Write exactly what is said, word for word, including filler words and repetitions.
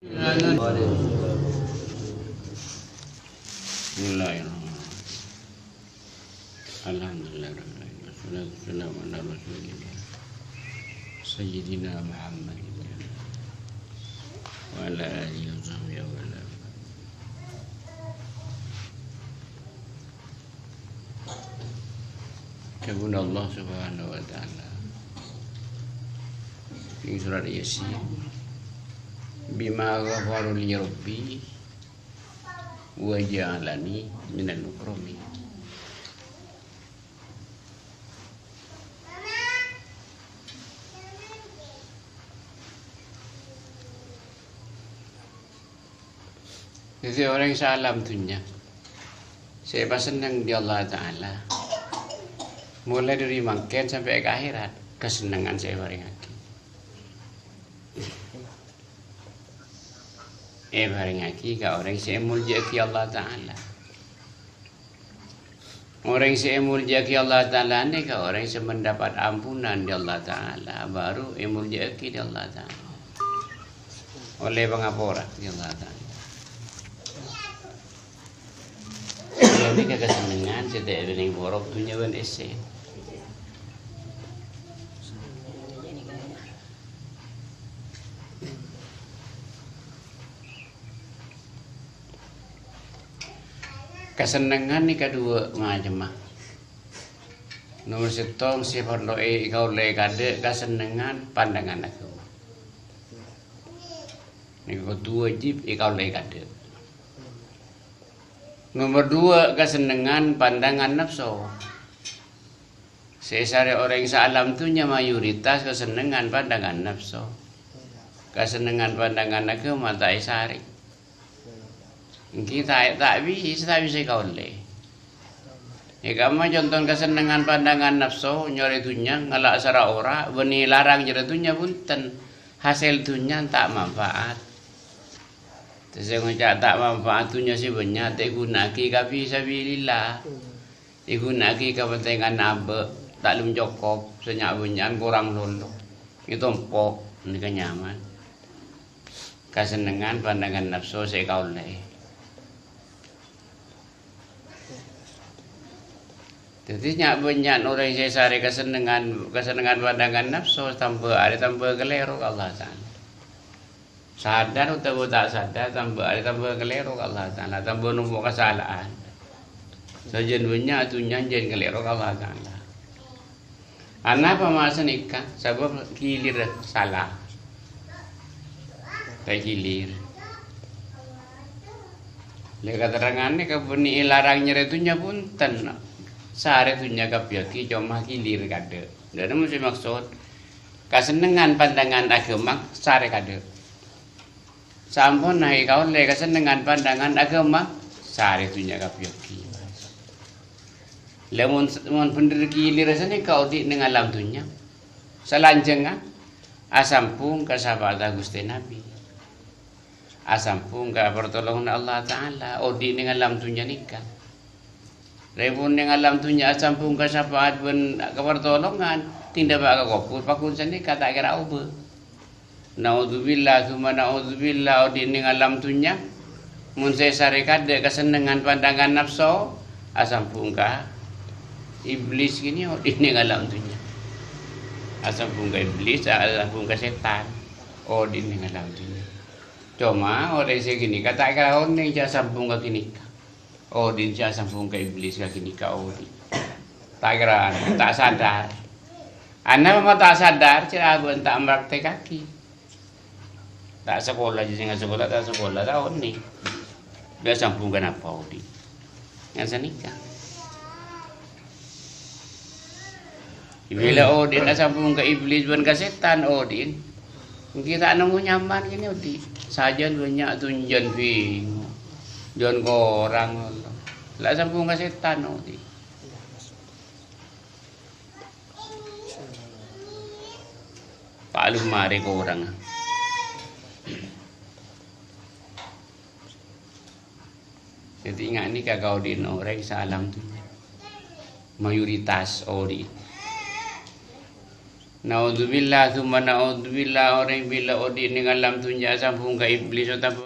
Bismillahirrahmanirrahim. Alhamdulillahirrahmanirrahim. Wassalatu wassalamu ala Rasulillah, Sayyidina Muhammadin wa ala alihi wa sahbihi wa ala. Dhâbuna Allah Subhanahu wa Ta'ala ing surat Yasin, "Bima ghafara li Rabbi wa ja'alani minal mukramin." Dhâddhi, orèng saalam dhunnya sè èpasenneng bi' Allah Ta'ala, molaè dhâri mangkèn sampè' ka akhèrat, kasennengngan sè èparèngaghi. Èparèngaghi ka orèng sè èmoljâ'aghi Allah Ta'ala. Orèng sè èmoljâ'aghi Allah Ta'ala nèka orèng sè mendapat ampunan di Allah Ta'ala, baru èmoljâ'aghi di Allah Ta'ala. Ollè pangapora di Allah Ta'ala. Iyâ, nèka kasennengngan sè ta' èbânnè borok dhunnya bân essè. Kasennengngan nèka duwâ' macemma. Nomer sèttong sè parlo è-, èkaollè kadâ' kasennengngan pandhângan aghâma. Nèka kodhu wâjib èkaollè kadâ'. Nomer duwâ', kasennengngan pandhângan napso. Sè èsarè orèng saalam dhunnya mayoritas kasennengngan pandhângan napso. Kasennengngan pandhângan aghâma ta' èsarè. Ènggi ta', ta' bisa, ta' bisa èkaollè. È ka'emma conto kasennengngan pandhângan napso, nyorè dhunnya, ngala' sara ora, bânnè larang nyarè dhunnya bhunten. Hasèl dhunnya ta' manfaat. Sè ngoca' ta' manfaat dhunnya sè bânnya' ta' èghuna'aghi ka fi sabilillah. Èghuna'aghi kapentèngan abâ', ta' lem cokop, sè nya'-bânnya'an korang lolo. Ètompo', nèka nyaman. Kasennengngan pandhângan napso sè èkaollè. Dhâddhi, nya'-bânnya'an orèng sè èsarè kasennengngan, kasennengngan pandhângan napso, tamba arè tamba kalèro ka Allah Ta'ala. Sadar otabâ ta' sadar, tamba arè tamba kalèro ka Allah Ta'ala, tamba nompo' kasala'an. Sajân bânnya' dhunnya jân kalèro ka Allah Ta'ala. Anapa ma' sanèka? Sabâb ghilir sala. Ta' ghilir. Lè katerranganna kabânnè èlarang nyarè dhunnya bhunten. Sarè dhunnya kabbhi, coma ghilir kadâ'. Dâ' nemmo sè maksod. Kasennengngan pandhângan aghâma sarè kadâ'. Samponna èkaollè kasennengngan pandhângan aghâma, sarè dhunnya kabbhi. Lamon, mon bhender ghilir sanèka odi' neng alam dhunnya. Salanjhângnga, asambhung ka sapa'atta Ghustè Nabbhi. Asambhung ka partolonganna Allah Ta'ala, odi' neng alam dhunnya nèka. Rèpon neng alam dhunnya asambhung ka sapa'at bân kapartolongan, tèndapa'a ka kobhur, paggun sanèka ta' kèra obâ. Naudzubillah, tsumma naudzubillah, odi' neng alam dhunnya. Mon sè èsarè kadâ' kasennengngan pandhângan napso, asambhung ka iblis kènè' odi' neng alam dhunnya. Asambhung ka iblis, asambhung ka sètan, odi' neng alam dhunnya. Coma orèng sè ghânèka ta' kèra onèng jhâ' asambhung ka ghânèka. Odi' jhâ' asambhung ka iblis ka ghânèka odi'. Ta' kèra, ta' sadar. Anapa ma' ta' sadar, cè' abâ' ta' mapraktekkaghi. Ta' sakola, jhâ' sènga' sakola, ta' sakola, ta' onèng. Bâ' asambhung ka napa odi'. Kan sanèka. Bilâ odi'na asambhung ka iblis bân ka sètan odi'na. Ènggi ta' nemmo nyaman kènè' odi'. Sajân bânnya' dhunnya jân bingung. Jân korang ngono. La asambhung ka sètan odi'. Palem marè korang. Dhâddhi, ènga'è nèka kaodi'na orèng saalam dhunnya. Mayoritas odi'. Naudzubillah, tsumma naudzubillah, orèng bilâ odi' nèng alam dhunnya asambhung ka Iblis otabâ